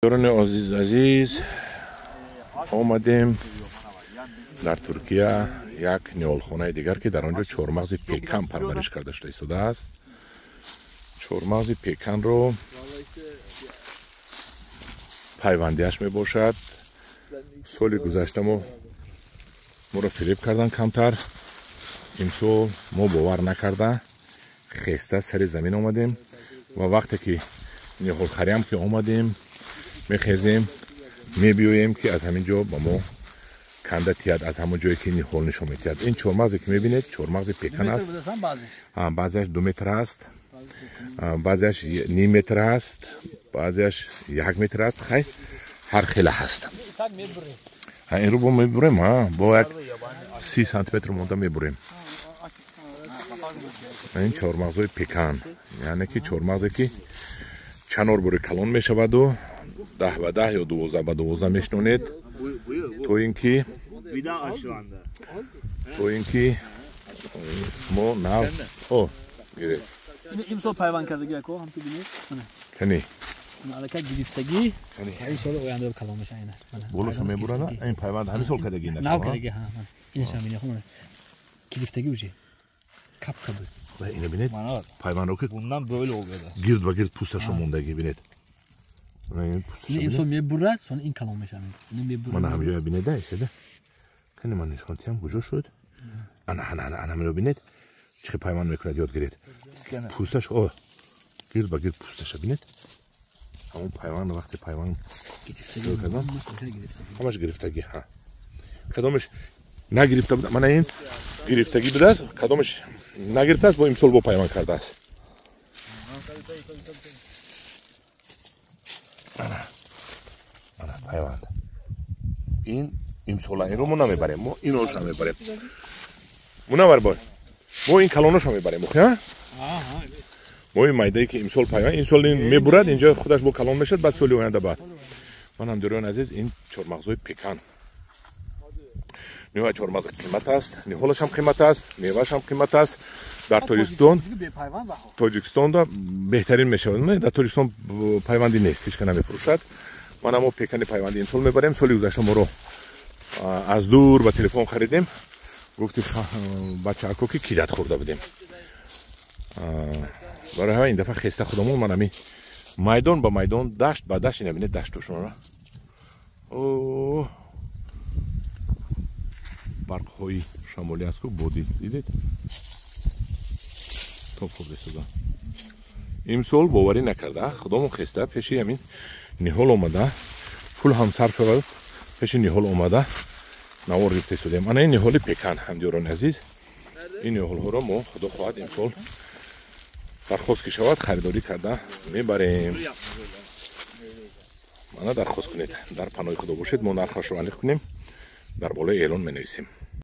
Дорони азиз, омадем дар Туркия як ниҳолхонаи дигар, ки дар он ҷо чормағзи пекан парвариш карда шуда истодааст. Чормағзи пеканро пайвандиаш мебошад. Соли гузашта моро фиреб кардан камтар. Имсол мо бовар накарда хеста сари замин омадем ва вақте ки ниҳолхариам ки омадем, мехезем, мебиёем, ки аз ҳамин ҷо ба мо канда тиҳад, аз ҳамон ҷое ки ниҳол нишон метиҳад. Ин чормағзе ки мебинед, чормағзи пекан аст. Баъзеаш 2 метр аст, баъзеаш ним метр аст, баъзеаш 1 метр аст. Хай, ҳар хела ҳаст. Инро бо мебурем, бо як 30 сантиметр монда мебурем. Ин чормағзҳои пекан, яъне ки чормағзе ки чанор бури калон мешаваду 10 ба 10 ё 12 ба 12 мешинонед, то ин ки шумо нав о гиред. Имсол пайванд кардагӣ ако ҳам ту бинед. Кани? Аллакай гирифтагӣ. Ин соли оянда калон меша ина. Болоша мебурана, ин пайванд ҳамин сол кардагӣ? Нав кардагӣ, ҳа. Инашам бинед, хуб гирифтагӣ уже. Кап кап. Ина бинед, пайвандро ки Bundan böyle oluyor. Гирд ба гирд пӯсташо мондагӣ, бинед. Имсол мебурад, сон ин калон меша. Мана ҳамҷоя бинеда, иседа. Кани, ман нишон тиҳам, куҷо шуд? Ана, ана, ана, ана мино бинед. Чӣ хел пайванд мекунад, ёд гиред. Пӯсташ, о, гирд ба гирд пӯсташа бинед. Ҳамон пайванд, вақте пайванд кардам, ҳамаш гирифтагӣ, ҳа. Кадомеш нагирифта буда, мана ин гирифтагӣ будааст, кадомеш нагирифтааст, бо имсол бо пайванд кардааст. Ана, ана пайванд. Ин имсола инро мо намебарем, мо иноша мебарем. Мунаввар бой, мо ин калоноша мебарем, охи, мо ин майдае ки имсол пайванд, ин сол ин мебурад, инҷо худаш бо калон мешавад, баъд соли оянда баъд. Ман ҳамдиёрони азиз, ин чормағзҳои пекан ниҳоят чормағзи қимат аст, ниҳолашам қимат аст, меваашам қимат аст. Дар Тоҷикистон, Тоҷикистонда беҳтарин мешавад. Дар Тоҷикистон пайвандӣ нест, ҳеч ка намефурӯшад. Мана мо пекани пайвандӣ имсол мебарем. Соли гузашта моро аз дур ба телефон харидем, гуфти бачаако ки кидат хӯрда будем. Барои ҳамин ин дафъа хеста худамон ман ами майдон ба майдон, дашт ба дашт. Ина бинед даштошонро, барқҳои шамолӣ аст ку, бодӣ дидед, тоб хӯрда истода. Имсол боварӣ накарда худомон хеста пеши ҳамин ниҳол омада, пул ҳам сарф шавад, пеши ниҳол омада навор гирифта истодем. Ана ин ниҳоли пекан, ҳамдиёрони азиз. Ин ниҳолҳоро мо, худо хоҳад, имсол дархост ки шавад, харидорӣ карда мебарем. Мана дархост кунед. Дар паноҳи Худо бошед. Мо нархашро аниқ кунем, дар болои эълон менависем.